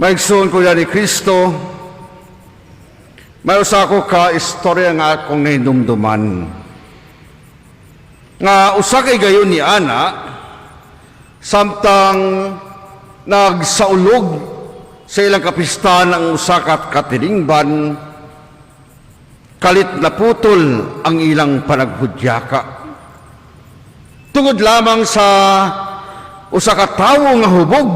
Maigsoon ko ni Kristo, may usa ko ka istorya nga akong nahinumduman. Nga usa kay gayon ni ana, samtang nagsaulog sa ilang kapistahan ang usa ka katilingban, kalit na putol ang ilang panaghudyaka. Tungod lamang sa usa ka tawo nga hubog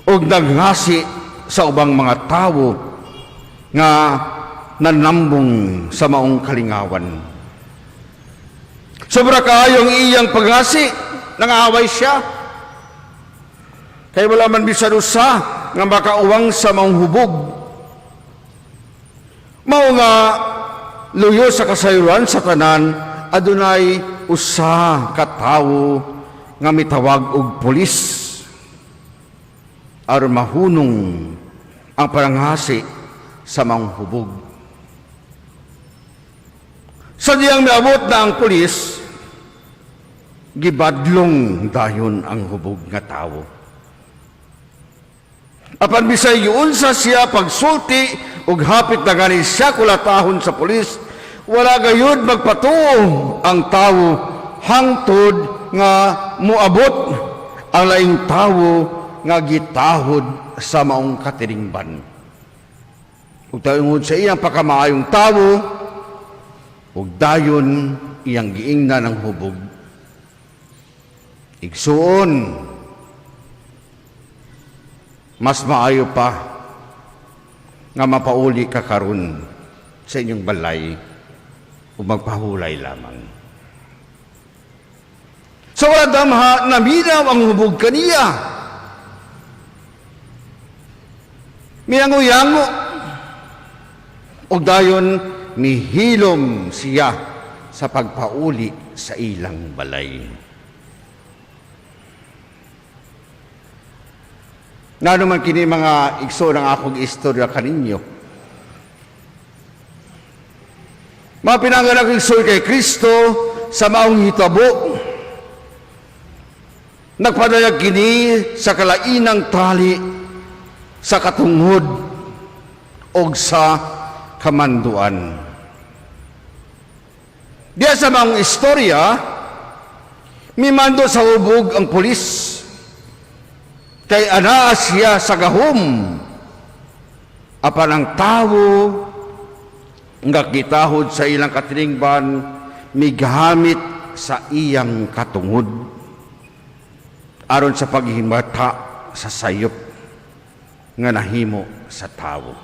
ug nagngasi sa ubang mga tawo nga nanambong sa maong kalingawan. Sobra kaayong iyang pagngasi, nangaway siya. Kay wala man bisan usa nga makauwang sa maong hubog. Mao nga luyo sa kasayuran sa tanan, adunay usa ka tawo nga mitawag og pulis aron mahunong ang pananghasi sa maong hubog. Sa diyang miabot na ang pulis, gibadlong dayon ang hubog nga tawo. Apan bisay giunsa siya pagsulti ug hapit na gani siya kulatahon sa pulis, wala gayud magpatuo ang tawo hangtod nga muabot ang laing tawo nga gitahod sa maong katilingban. Ug tungod sa iyang pakamaayong tawo, ug dayon iyang giingnan ang hubog, "Igsuon, mas maayo pa nga mapauli ka karon sa inyong balay ug magpahulay lamang." Sa wala damha, naminaw ang hubog kaniya. Miyango-yango. Ug dayon mihilom siya sa pagpauli sa ilang balay. Ngano man kini, mga igsoon, ang akong istorya kaninyo? Mga pinanganak igsoon kay Kristo, sa maong hitabo, nagpadayag kini sa kalainang tali sa katungod o sa kamanduan. Diya sa maong istorya, mimando sa hubog ang pulis. Kay anaa siya sa gahom. Apan ang tawo nga gitahod sa ilang katilingban migamit sa iyang katungod aron sa paghimata sa sayop nga nahimo sa tawo.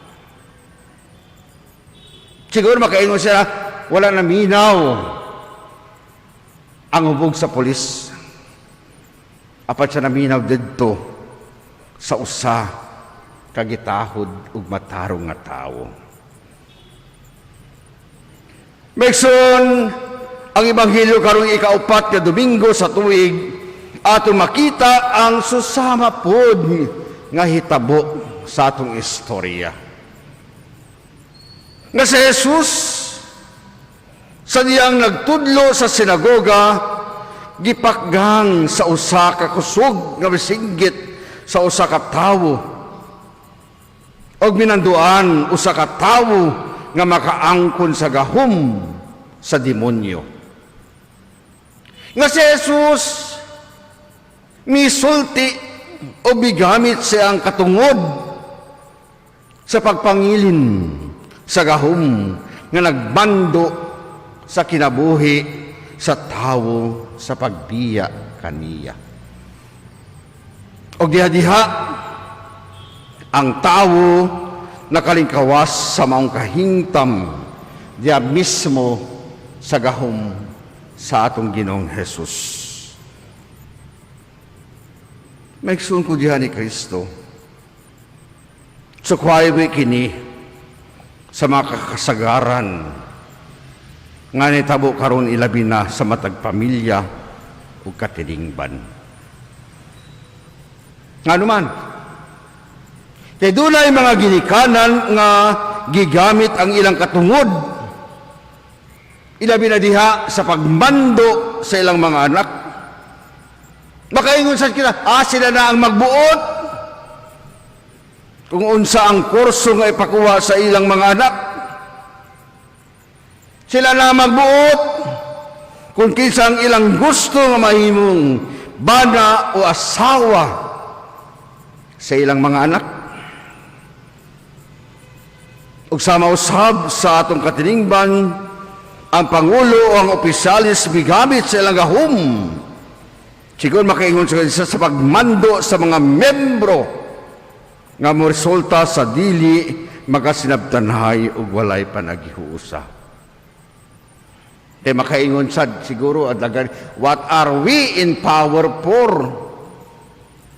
Siguro makaingon siya, wala na minaw ang hubog sa pulis. Apan siya naminaw didto sa usa ka gitahod ug matarong nga tawo. Mekson, ang Ebanghelyo karong ikaupat nga Domingo sa tuig, atong makita ang susama pod nga hitabo sa atong istorya. Nga si Jesus, sa diyang nagtudlo sa sinagoga, gipakgang sa usa ka kusog nga misinggit sa usa ka tawo og minanduan usa ka tawo nga makaangkon sa gahom sa demonyo. Nga si Jesus misulti o bigamit siyang katungod sa pagpangilin sa gahom nga nagbando sa kinabuhi sa tawo sa pagbiya kaniya. Og diha-diha ang tawo nakalingkawas sa maong kahimtang diya mismo sa gahom sa atong Ginoong Hesus. Maigsoon ko diha ni Kristo. Sukway kini sa mga kakasagaran nga nitabo karon, ilabi na sa matag pamilya ug katilingban. Ngano man? Kay dunay mga ginikanan nga gigamit ang ilang katungod, ilabi na diha sa pagmando sa ilang mga anak. Makaingon sa kita, "Ah, sila na ang magbuot." kung unsa ang kurso nga ipakuha sa ilang mga anak. Sila na magbuot kung kinsa ang ilang gusto nga mahimong bana o asawa sa ilang mga anak. Ug sama usab sa atong katiningban, ang pangulo o ang opisyalis migamit sa ilang gahom. Sigon makaingon sa pagmando sa mga membro nga moresulta sa dili makasinabtanhay ug walay panaghiusa. Kay makaingon sad siguro adlagan, "What are we in power for?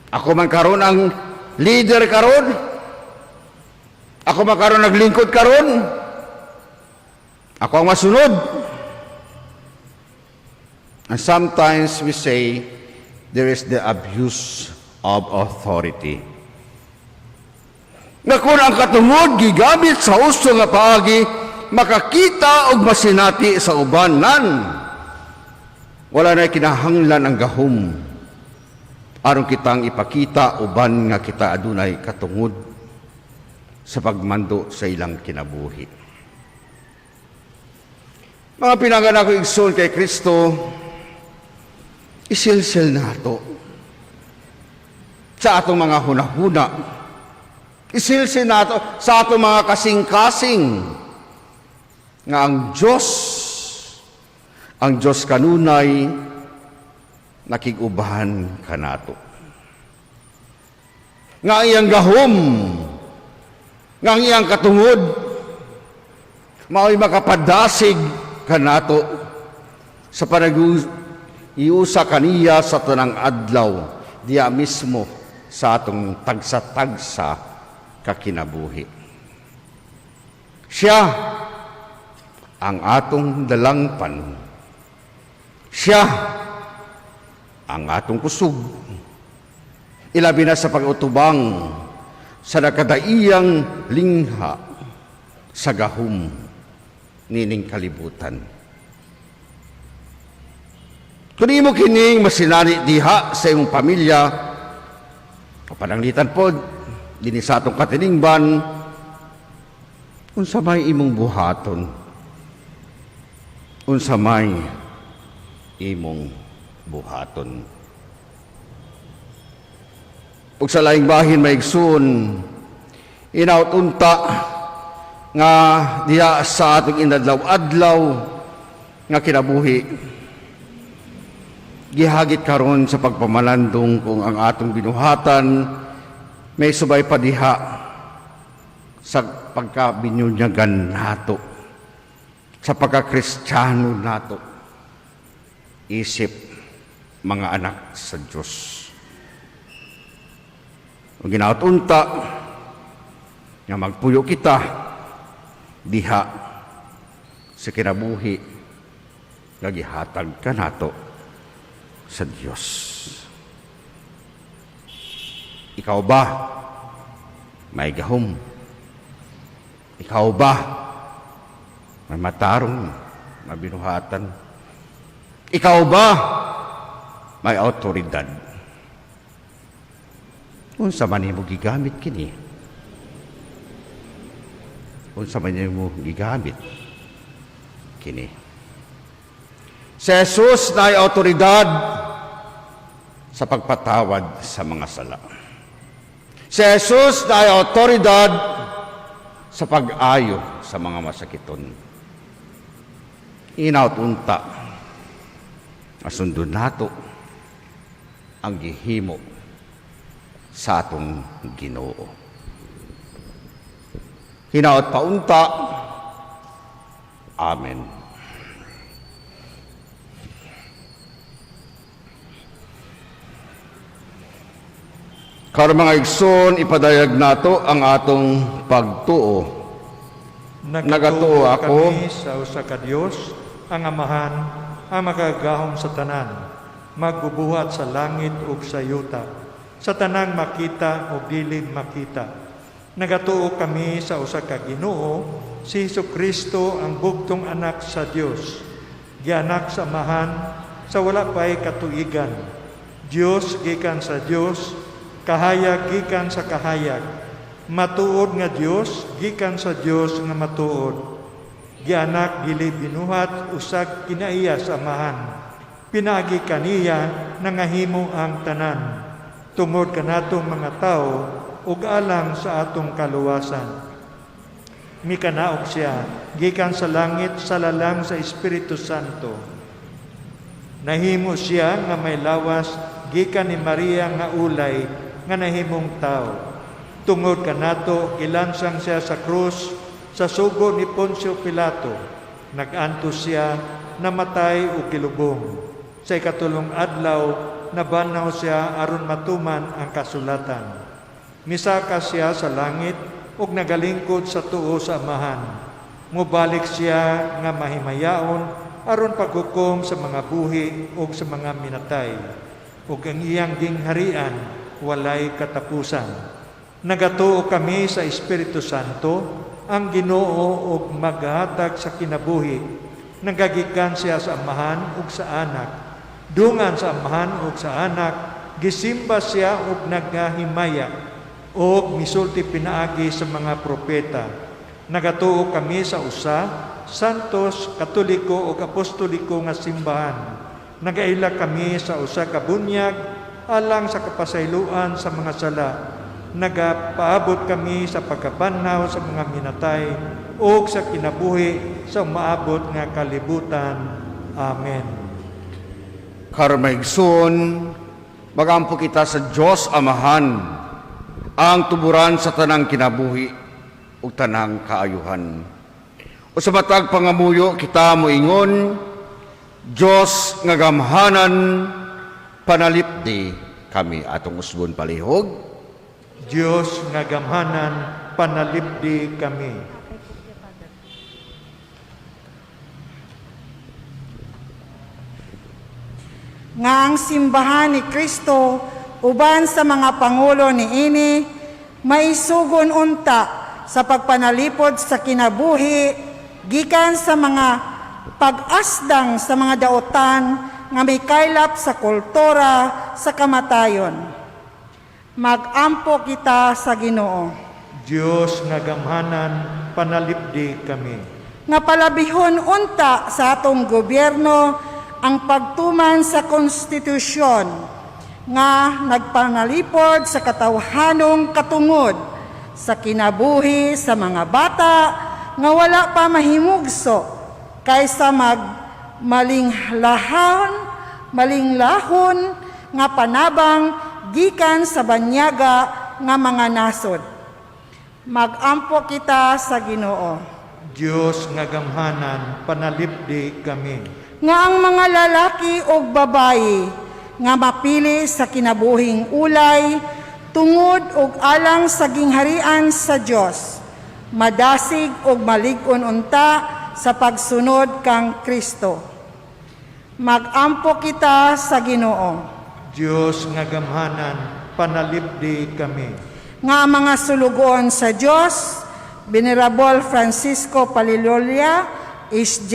Ako man karon ang leader karon. Ako man karon naglingkod karon. Ako ang masunod." And sometimes we say there is the abuse of authority. Nga kung ang katungod gigamit sa husto nga paagi, makakita og masinati sa ubanan. Wala na kinahanglan ang gahom aron kitang ipakita uban nga kita adunay katungod sa pagmando sa ilang kinabuhi. Mga pinanganak ko igsoon kay Kristo, isilsil nato sa atong mga hunahuna. Isilsil nato sa atong mga kasing-kasing nga ang Diyos kanunay nakig-uban kanato. Nga ang iyang gahom, nga ang iyang katungod, mao'y makapadasig kanato sa panag-iusa kaniya sa tanang adlaw diya mismo sa atong tagsa-tagsa kakinabuhi. Siya ang atong dalangpan. Siya ang atong kusog. Ilabi na sa pag-utubang sa nakadaiyang lingha sa gahom nining kalibutan. Kung imo kining masinati diha sa imong pamilya, kapananglitan po, dinhi sa atong katiningban, unsa may imong buhaton? Unsa may imong buhaton? Ug sa laing bahin, mga igsoon, hinaut unta nga diha sa atong inadlaw-adlaw nga kinabuhi, gihagit karon sa pagpamalandong kung ang atong binuhatan may subay pa diha sa pagkabinyunyagan nato, sa pagkakristyano nato, isip mga anak sa Diyos. Ug hinaut unta nga magpuyo kita diha sa kinabuhi nga gihatag kanato sa Dios. Ikaw ba may gahom? Ikaw ba may matarong mabinuhatan? Ikaw ba may autoridad? Unsa man nimo gigamit kini? Unsa man nimo gigamit kini? Si Jesus naay autoridad sa pagpatawad sa mga sala. Si Jesus naay autoridad sa pag-ayo sa mga masakiton. Hinaut unta nga sundon nato ang gihimo sa atong Ginoo. Hinaot pa unta. Amen. Karon, mga igsoon, ipadayag nato ang atong pagtuo. Nagatuo ako kami sa usa ka Dios, ang Amahan, ang makagagahom sa tanan, magbubuhat sa langit ug sa yuta, sa tanang makita o dili makita. Nagatuo kami sa usa ka Ginoo, si Kristo, ang bugtong anak sa Dios, gianak sa Amahan sa wala pa'y katuigan. Dios gikan sa Dios, kahayag gikan sa kahayag, Matuod nga Dios gikan sa Dios nga matuod. Gianak, dili binuhat, usag kinaiya sa Amahan. Pinaagi kaniya nangahimo ang tanan. Tungod kanatong mga tawo ug alang sa atong kaluwasan, mikanaog siya gikan sa langit sa lalang sa Espiritu Santo. Nahimo siya nga may lawas gikan ni Maria nga ulay nga nahimong tao. Tungod kanato gilansang siya sa krus sa sugo ni Poncio Pilato. Nag-antos siya, namatay ug gilubong. Sa ikatulong adlaw nabanhaw siya aron matuman ang kasulatan. Misaka siya sa langit ug nagalingkod sa tuo sa Amahan. Mubalik siya nga mahimayaon aron paghukom sa mga buhi ug sa mga minatay. Ug ang iyang gingharian walay katapusan. Nagatuo kami sa Espiritu Santo, ang Ginoo ug maghatag sa kinabuhi. Nagagikan siya sa Amahan ug sa Anak. Dungan sa Amahan ug sa Anak, gisimba siya ug nagahimaya ug misulti pinaagi sa mga propeta. Nagatuo kami sa usa, santos, katoliko ug apostoliko nga simbahan. Nagaila kami sa usa ka bunyag alang sa kapasayloan sa mga sala. Nagapaabot kami sa pagkabanhaw sa mga minatay ug sa kinabuhi sa umaabot nga kalibutan. Amen. Karon, mga igsoon, magampo kita sa Dios Amahan, ang tuburan sa tanang kinabuhi ug tanang kaayuhan. O sa matag pangamuyo kita moingon, Dios nga gamhanan, panalipdi kami. Atong usbon palihog. Dios nga gamhanan, panalipdi kami. Nga ang simbahan ni Kristo uban sa mga pangulo niini maisugon unta sa pagpanalipod sa kinabuhi gikan sa mga pag-asdang sa mga daotan nga may kaylap sa kultura sa kamatayon. Magampo kita sa Ginoo. Dios nga gamhanan, panalipdi kami. Nga palabihon unta sa atong gobyerno ang pagtuman sa konstitusyon nga nagpanalipod sa katawhanong katungod sa kinabuhi sa mga bata nga wala pa mahimugso kaysa mag malinglahon nga panabang gikan sa banyaga nga mga nasod. Magampo kita sa Ginoo. Dios nga gamhanan, panalipdi kami. Nga ang mga lalaki o babayi nga mapili sa kinabuhing ulay tungod og alang sa gingharian sa Dios, madasig og malig-on unta sa pagsunod kang Kristo. Magampo kita sa Ginoo. Dios nga gamhanan, panalipdi kami. Nga ang mga sulugoon sa Dios, Venerable Francisco Palilolia, SJ,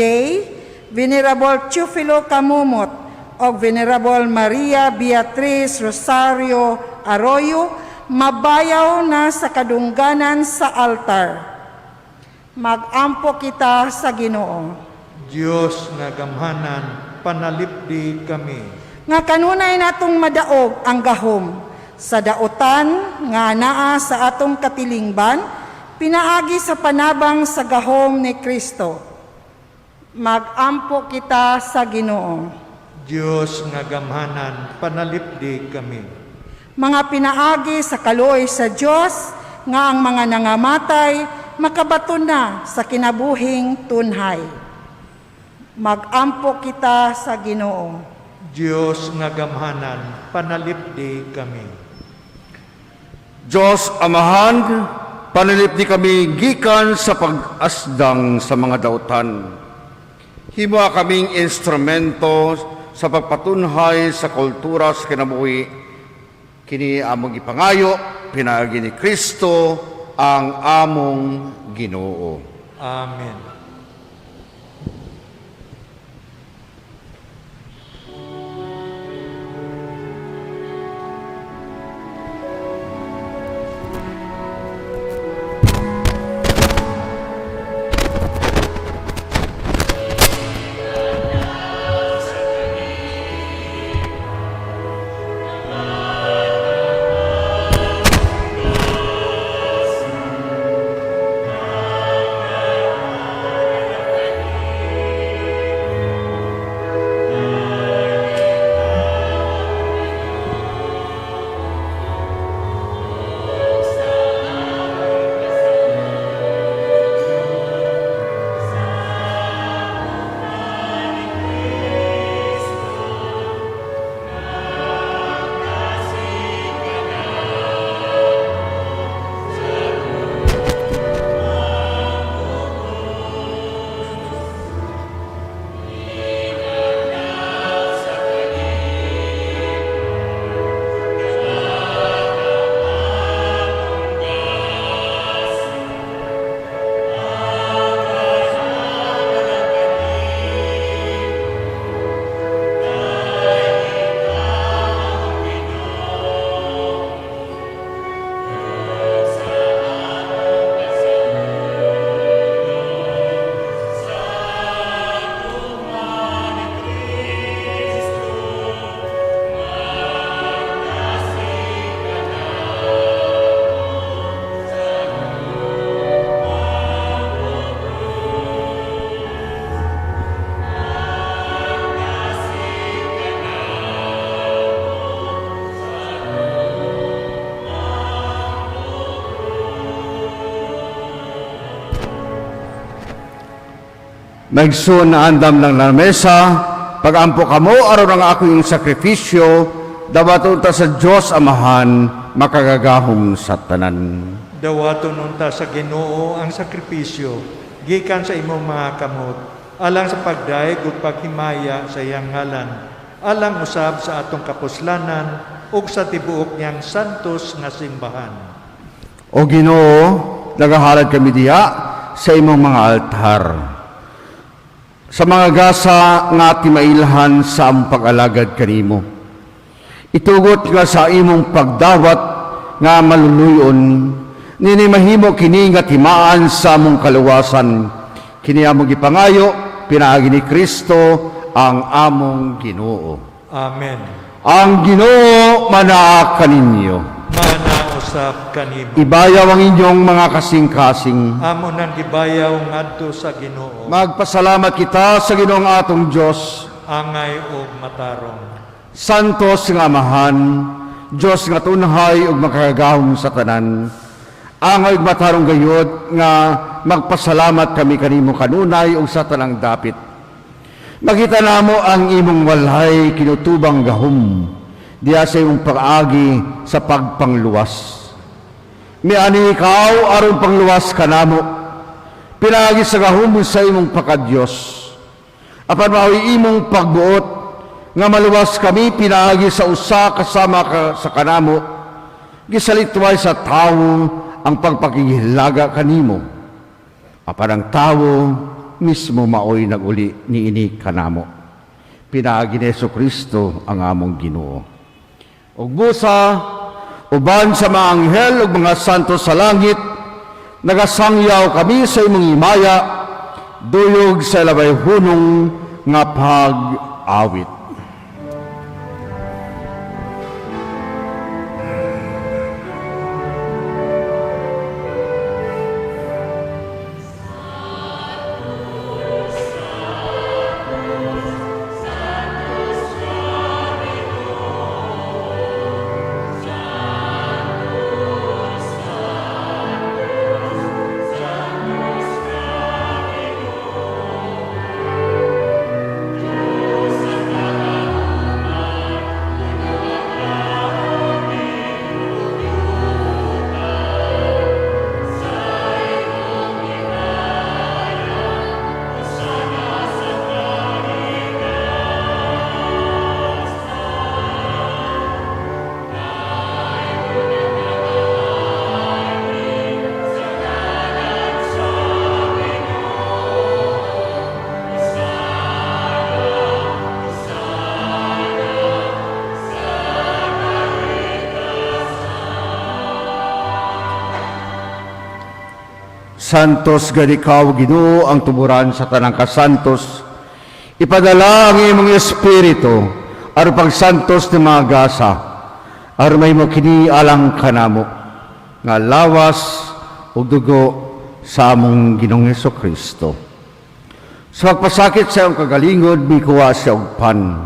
Venerable Teofilo Camomot, o Venerable Maria Beatriz Rosario Arroyo, mabayaw na sa kadungganan sa altar. Magampo kita sa Ginoo. Dios nga gamhanan, panalipdi kami. Nga kanunay natong madaog ang gahom sa daotan nga naa sa atong katilingban pinaagi sa panabang sa gahom ni Kristo. Magampo kita sa Ginoo. Dios nga gamhanan, panalipdi kami. Mga pinaagi sa kaluoy sa Dios nga ang mga nangamatay makabaton na sa kinabuhing tunhay. Magampo kita sa Ginoo. Dios nga gamhanan, panalipdi kami. Diyos Amahan, panalipdi kami gikan sa pag-asdang sa mga dautan. Himoa kaming instrumento sa pagpatunhay sa kultura sa kinabuhi. Kini among ipangayo, pinaagi ni Kristo ang among Ginoo. Amen. Mga igsoon, naandam lang lamesa, pag-ampo kamo aron ang akong sakripisyo dawaton ta sa Dios Amahan makagagahom sa tanan. Dawaton unta sa Ginoo ang sakripisyo gikan sa imong mga kamot alang sa pagdayeg ug paghimaya sa iyang ngalan, alang usab sa atong kapuslanan ug sa tibuok niyang santos nga simbahan. O Ginoo, nagahalad kami diha sa imong mga altar, sa mga gasa nga timailhan sa among pag-alagad kanimo. Itugot nga sa imong pagdawat nga maluluyon, nini mahimo kini nga timaan sa among kaluwasan. Kini among gipangayo pinaagi ni Kristo ang among Ginoo. Amen. Ang Ginoo manaa kaninyo. Mana usab kanimo. Ibayaw ang inyong mga kasing-kasing. Amo nang gibayaw ngadto sa Ginoo. Magpasalamat kita sa Ginoong atong Dios. Angay ug matarong. Santos nga Amahan, Dios nga tunhay ug makagagahom sa tanan. Angay ug matarong gayod nga magpasalamat kami kanimo kanunay ug sa tanang dapit. Makita namo ang imong walay kinutubang gahom diha sa imong pag-agi sa pagpangluwas. Miani ikaw aron pangluwas kanamo, pinaagi sa gahom sa imong pagkadiyos. Apan mao'y imong pagbuot nga maluwas kami pinaagi sa usa kasama ka, sa kanamo, gisalitway sa tawo ang pagpakihilaga kanimo. Apan ang tawo mismo maoy naguli niini kanamo. Pinaagi ni Hesus Kristo ang among Ginoo. Ug busa, uban sa mga anghel ug mga santo sa langit, nagasangyaw kami sa imong himaya, duyog sa labay hunong nga pag-awit. Santos gani ikaw, Ginoo, ang tuburan sa tanang kasantos. Ipadala ang imong espiritu aron pagsantos ni mga gasa, aron mahimo kini alang kanamo nga lawas ug dugo sa among Ginoong Kristo. Sa pagpasakit sa iyang kagalingod, mikuha siya og pan.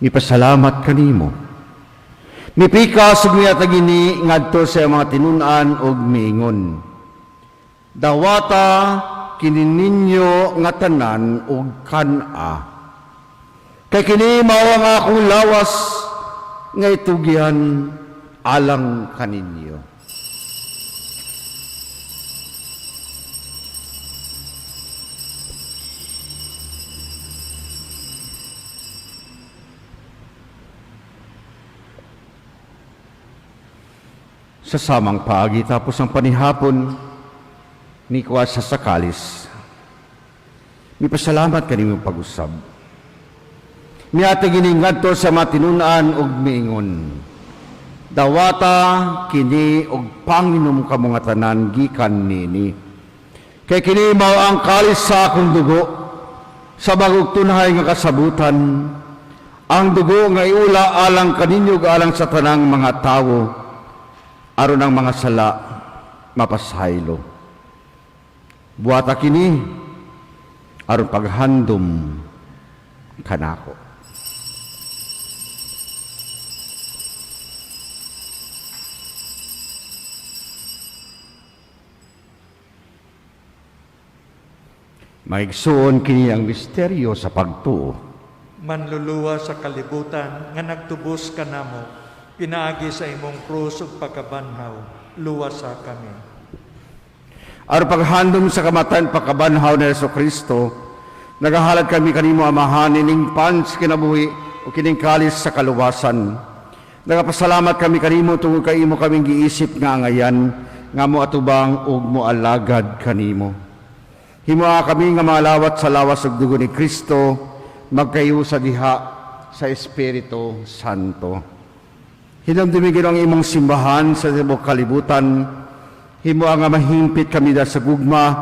Mipasalamat kanimo. Mipikas ug mihatag ini ngadto sa iyang mga tinun-an ug miingon: "Dawata kini ninyo nga tanan ug kan-a. Kay kini mao ang akong lawas nga itugyan alang kaninyo." Sa samang paagi, tapos ang panihapon, nikuha sa kalis. Mipasalamat kanimo pag-usab. Mihatag ini ngadto sa mga tinun-an ug miingon: "Dawata kini og panginom kamo nga tanan gikan nini. Kay kini mao ang kalis sa akong dugo sa bagong tunhay nga kasabutan, ang dugo nga iula alang kaninyo ug alang sa tanang mga tawo aron ang mga sala mapasaylo. Buhata kini aron paghandom kanako." Maigsoon kini ang misteryo sa pagtuo. Manluluwa sa kalibutan nga nagtubos kanamo, pinaagi sa imong krus ug pagkabanhaw, luwasa kami. Aron paghandom sa kamatayon pagkabanhaw ni Hesus Kristo, nagahalad kami kanimo, Amahan, ining pan sa kinabuhi o kining kalis sa kaluwasan. Nagapasalamat kami kanimo tungod kay imo kaming giisip nga angayan nga moatubang ug moalagad kanimo. Himoa kami nga malawat sa lawas ug dugo ni Kristo, magkayusa diha sa Espiritu Santo. Hinumdumi, Ginoo, ang imong simbahan sa tibuok kalibutan. Himoa nga mahimpit kami da sa gugma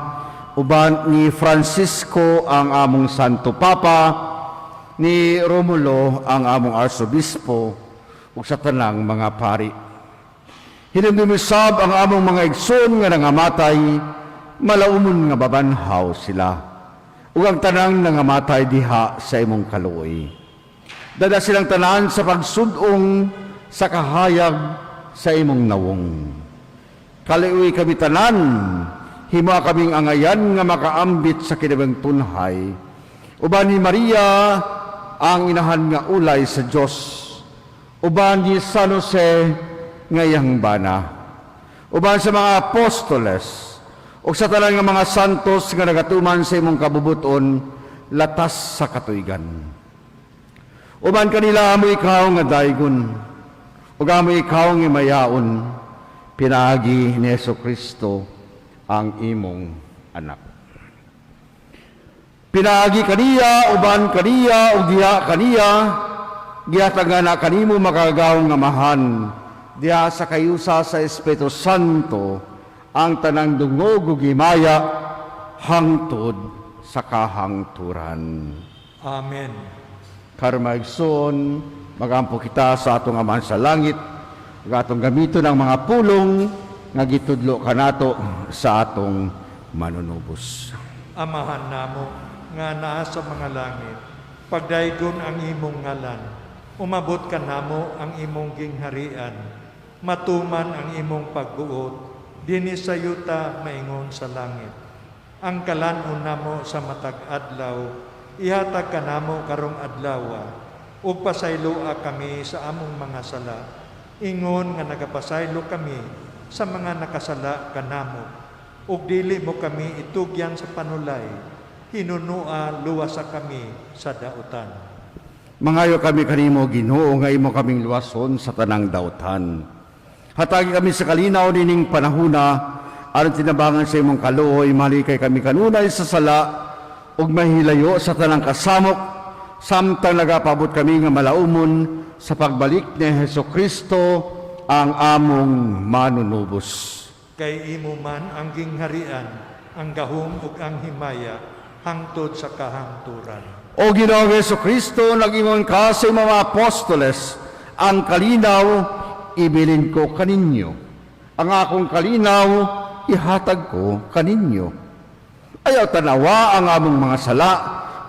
uban ni Francisco ang among Santo Papa, ni Romulo ang among Arsobispo ug sa tanang mga pari. Hinumdumi sab ang among mga igsoon nga nangamatay, malaumon nga mabanhaw sila. Ug ang tanang nangamatay diha sa imong kaluoy. Dad-a silang tanan sa pagsud-ong sa kahayag sa imong nawong. Kaluoyi kami tanan, himoa kaming angayan nga makaambit sa kinabuhing tunhay. Uban ni Maria, ang inahan nga ulay sa Dios. Uban ni San Jose nga iyang bana. Uban sa mga apostoles, ug sa tanan nga mga santos nga nagatuman sa imong kabubuton, latas sa katuigan. Uban kanila amo ikaw nga daygon, ug amo ikaw nga mayaon, pinaagi ni Hesus Kristo ang imong anak. Pinaagi kaniya, uban kaniya, ug diha kaniya, gihatag na kanimo, makagagahom nga Amahan, diha sa kayusa sa Espiritu Santo, ang tanang dungog ug himaya hangtod sa kahangturan. Amen. Karon, mga igsoon, magampo kita sa atong Amahan sa langit, ug atong gamiton ang mga pulong nga gitudlo kanato sa atong manunubos. Amahan namo nga naa sa mga langit, pagdaygon ang imong ngalan, umabot kanamo ang imong gingharian, matuman ang imong pagbuot, dinhi sa yuta maingon sa langit. Ang kalan-on namo sa matag adlaw, ihatag kanamo karong adlaw, ug pasayloa kami sa among mga sala, ingon nga nagapasaylo kami sa mga nakasala kanamo. Ug dili mo kami itugyan sa panulay, hinunua luwasa kami sa dautan. Mangayo kami kanimo, Ginoo, nga imo kaming luwason sa tanang dautan. Hatagi kami sa kalinaw nining panahuna aron tinabangan sa imong kaluoy malikay kami kanunay sa sala ug mahilayo sa tanang kasamok samtang nagapabot kami nga malaumon sa pagbalik ni Hesus Kristo ang among manunubos. Kay imo man ang gingharian, ang gahom ug ang himaya hangtod sa kahangturan. O Ginoong Hesus Kristo, nag-ingon ka sa imong mga apostoles, "Ang kalinaw ibilin ko kaninyo. Ang akong kalinaw ihatag ko kaninyo. Ayaw tanawa ang among mga sala,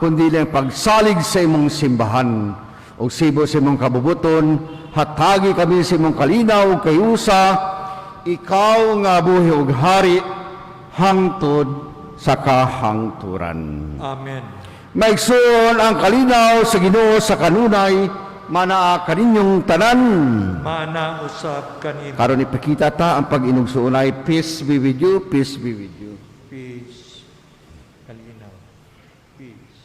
kundi ang pagsalig sa imong simbahan. O sibo sa imong kabubuton, hatagi kami sa imong kalinaw ug kayusa, ikaw nga buhi ug hari hangtod sa kahangturan." Amen. Maigsoon, ang kalinaw sa Ginoo sa kanunay manaa kaninyong tanan. Maana usab kanimo. Karon ipakita ta ang pag-inugsuonay. Peace be with you, peace be with you. Peace. Kalinaw. Peace.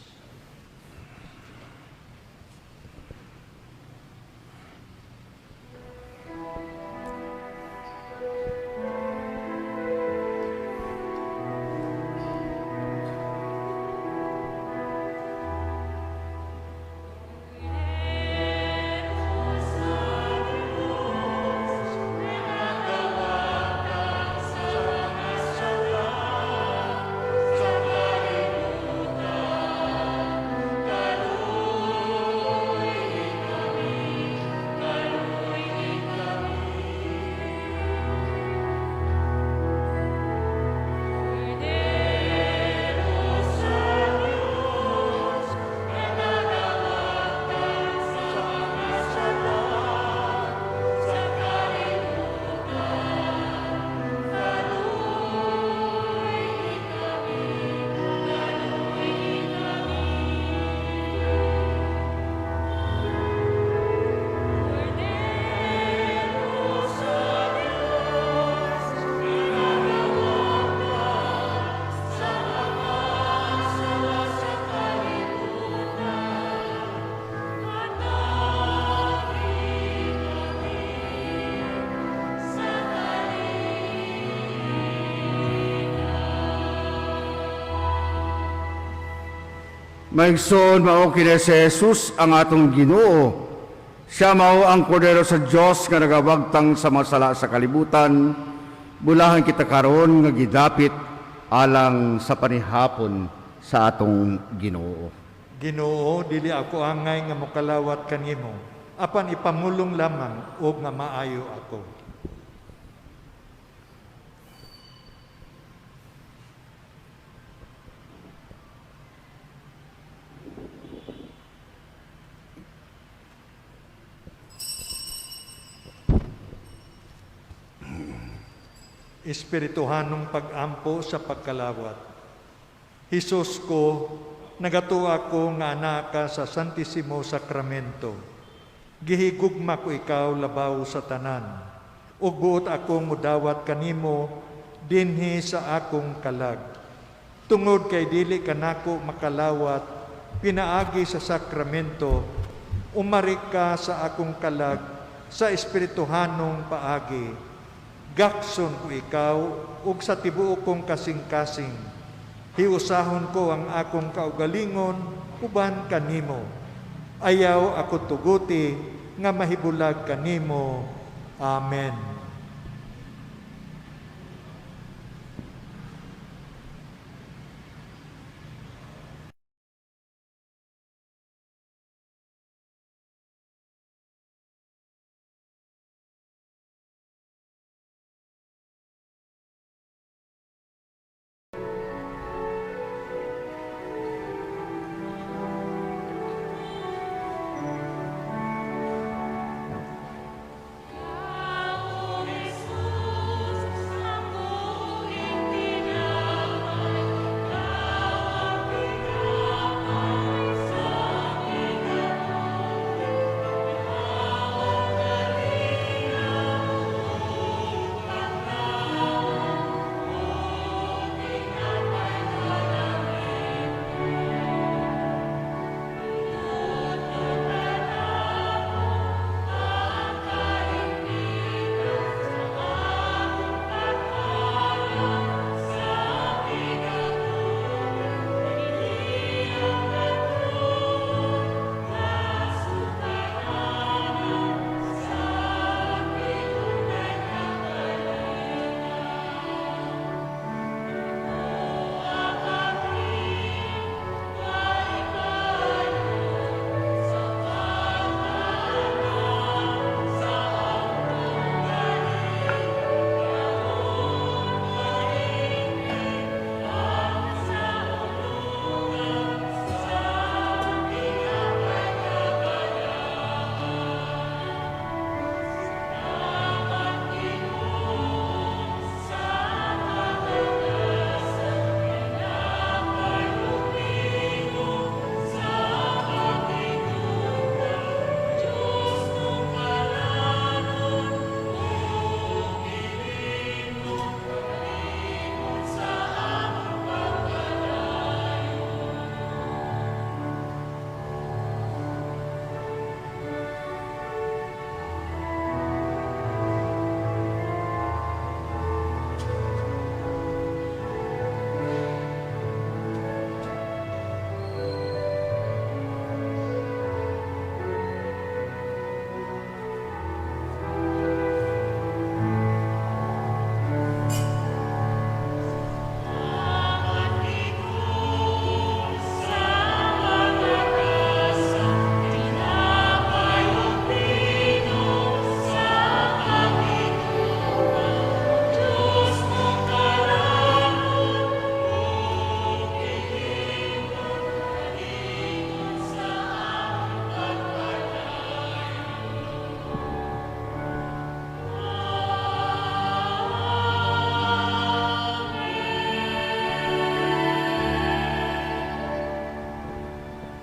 Mga igsoon, mao kini si Jesus ang atong Ginoo. Siya mao ang kordero sa Dios nga nagawagtang sa mga sala sa kalibutan. Bulahan kita karon nga gidapit alang sa panihapon sa atong Ginoo. Ginoo, dili ako angay nga mokalawat kanimo, apan ipamulong lamang og nga maayo ako. Espirituhanong pag-ampo sa pagkalawat. Hesus ko, nagatuo ko nga anaa ka sa Santisimo Sakramento. Gihigugma ko ikaw labaw sa tanan. Ug buot akong mudawat kanimo dinhi sa akong kalag. Tungod kay dili kanako makalawat pinaagi sa sakramento, umari ka sa akong kalag sa espirituhanong paagi. Gakson ko ikaw ug sa tibuok kong kasing-kasing. Hiusahon ko ang akong kaugalingon uban kanimo. Ayaw ako tuguti nga mahibulag kanimo. Amen.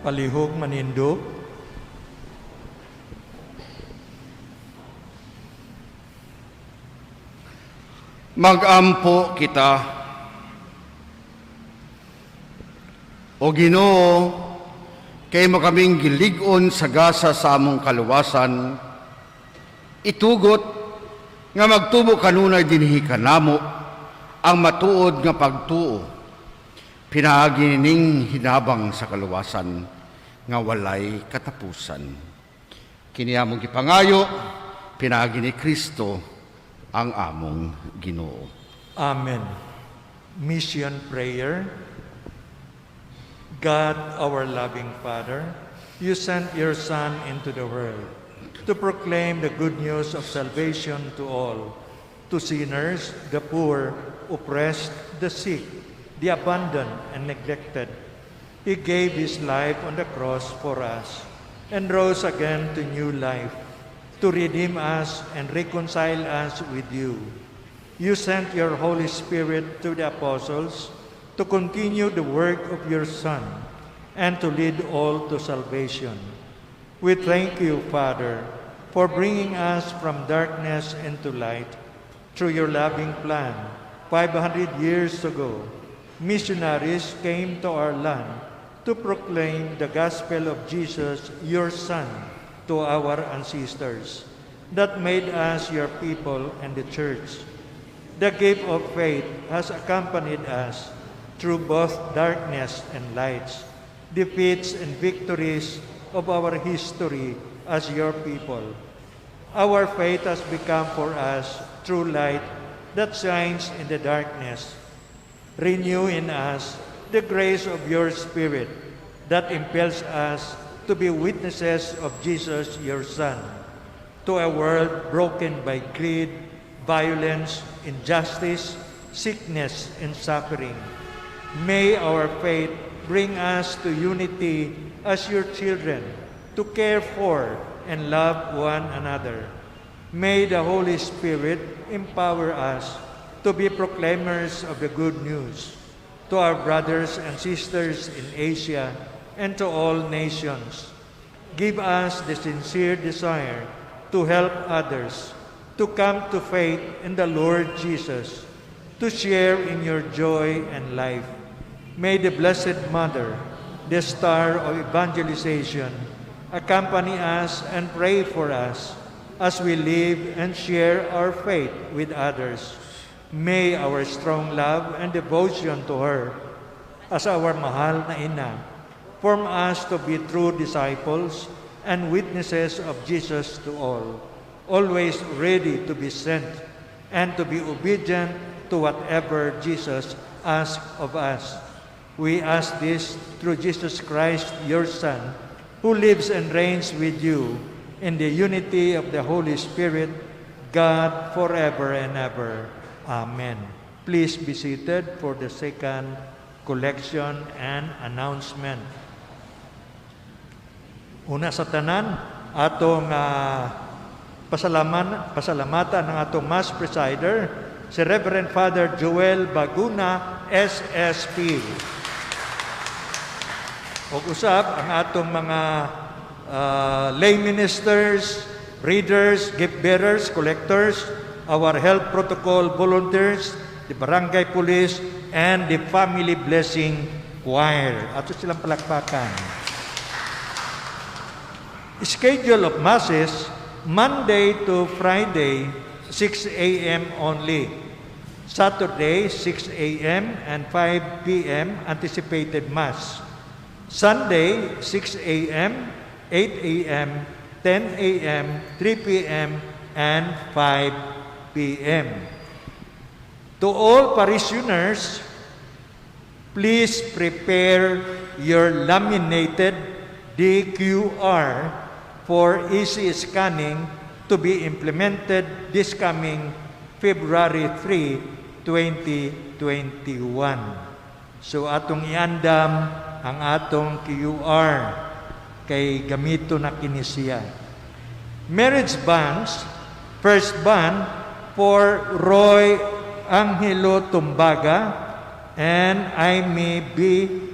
Palihog manindog. Magampo kita. O Ginoo, kay imo kaming gilig-on sa gasa sa among kaluwasan, itugot nga magtubo kanunay dinhi kanamo ang matuod nga pagtuo. Pinaagi ning hinabang sa kaluwasan nga walay katapusan. Kini among gipangayo pinaagi ni Kristo ang among Ginoo. Amen. Mission Prayer. God, our loving Father, you sent your Son into the world to proclaim the good news of salvation to all, to sinners, the poor, oppressed, the sick, the abandoned, and neglected. He gave his life on the cross for us and rose again to new life, to redeem us and reconcile us with you. You sent your Holy Spirit to the apostles to continue the work of your Son and to lead all to salvation. We thank you, Father, for bringing us from darkness into light through your loving plan. 500 years ago, missionaries came to our land to proclaim the gospel of Jesus, your Son, to our ancestors, that made us your people and the church. The gift of faith has accompanied us through both darkness and lights, defeats and victories of our history as your people. Our faith has become for us true light that shines in the darkness. Renew in us the grace of your Spirit that impels us to be witnesses of Jesus, your Son, to a world broken by greed, violence, injustice, sickness, and suffering. May our faith bring us to unity as your children, to care for and love one another. May the Holy Spirit empower us to be proclaimers of the good news to our brothers and sisters in Asia and to all nations. Give us the sincere desire to help others to come to faith in the Lord Jesus, to share in your joy and life. May the Blessed Mother, the star of evangelization, accompany us and pray for us as we live and share our faith with others. May our strong love and devotion to her as our mahal na ina form us to be true disciples and witnesses of Jesus to all, always ready to be sent and to be obedient to whatever Jesus asks of us. We ask this through Jesus Christ, your Son, who lives and reigns with you in the unity of the Holy Spirit, God, forever and ever. Amen. Please be seated for the second collection and announcement. Una sa tanan, atong pasalamatan ang atong Mass Presider, si Reverend Father Joel Baguna, SSP. Ug usab ang atong mga lay ministers, readers, gift bearers, collectors, our health protocol volunteers, the barangay police, and the Family Blessing Choir. Ato silang palakpakan. Schedule of Masses, Monday to Friday, 6 a.m. only. Saturday, 6 a.m. and 5 p.m. anticipated Mass. Sunday, 6 a.m., 8 a.m., 10 a.m., 3 p.m., and 5 p.m. To all parishioners, please prepare your laminated DQR for easy scanning to be implemented this coming February 3, 2021. So atong iandam ang atong QR kay gamito na kini siya. Marriage banns, first bond for Roy Angelo Tumbaga and Amy B.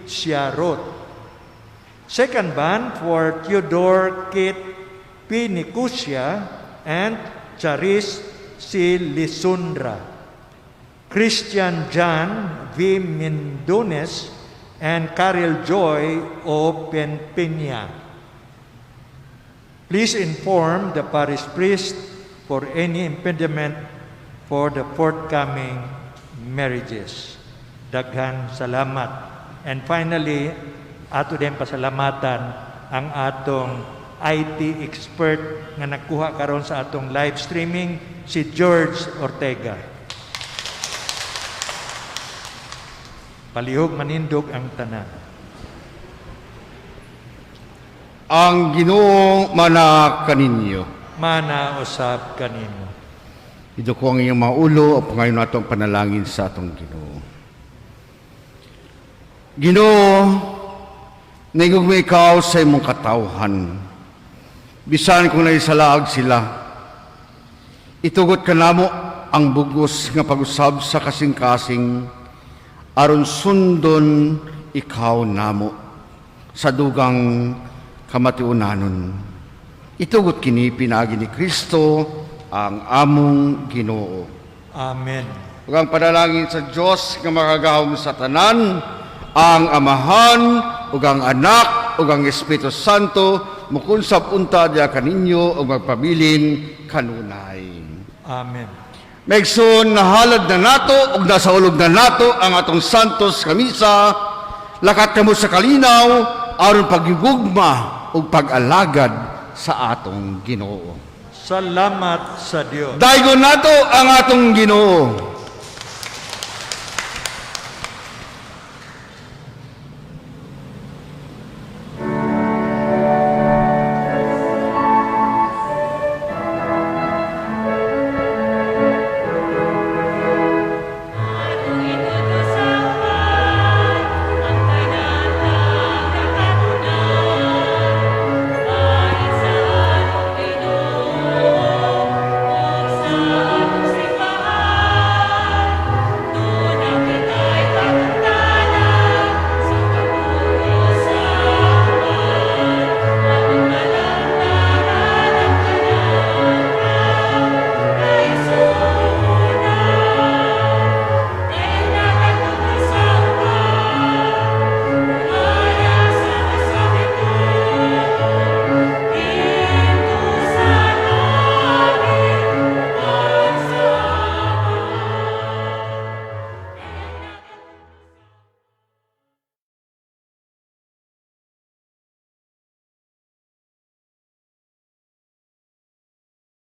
Siarot. Second bond for Theodore Kit P. Nicosia and Charis C. Lisundra. Christian John V. Mendones and Karel Joy O. Penpeña. Please inform the parish priest for any impediment for the forthcoming marriages. Daghan salamat. And finally, ato din pasalamatan ang atong IT expert nga nagkuha karon sa atong live streaming, si George Ortega. Palihog manindog ang tanan. Ang Ginoo mana kaninyo. Mana usab kanimo. Iduko ang iyong mga ulo o pangayon nato ang panalangin sa atong Ginoo. Ginoo, naigugma ikaw sa imong katawhan. Bisan kung naisalaag sila, itugot ka namo ang bugos nga pag-usab sa kasing-kasing aron sundon ikaw namo sa dugang kamatiunanon. Itugot kini pinaagi ni Kristo ang among Ginoo. Amen. Ug ang panalangin sa Dios nga makagagahom sa tanan, ang Amahan ug ang Anak ug ang Espiritu Santo mukunsab unta diha kaninyo ug magpabilin kanunay. Amen. Megson nahalad na nato ug nasaulog na nato ang atong santos kamisa, lakat kamo sa kalinaw aron paghigugma ug pag-alagad sa atong Ginoo. Salamat sa Dios. Daygon nato ang atong Ginoo.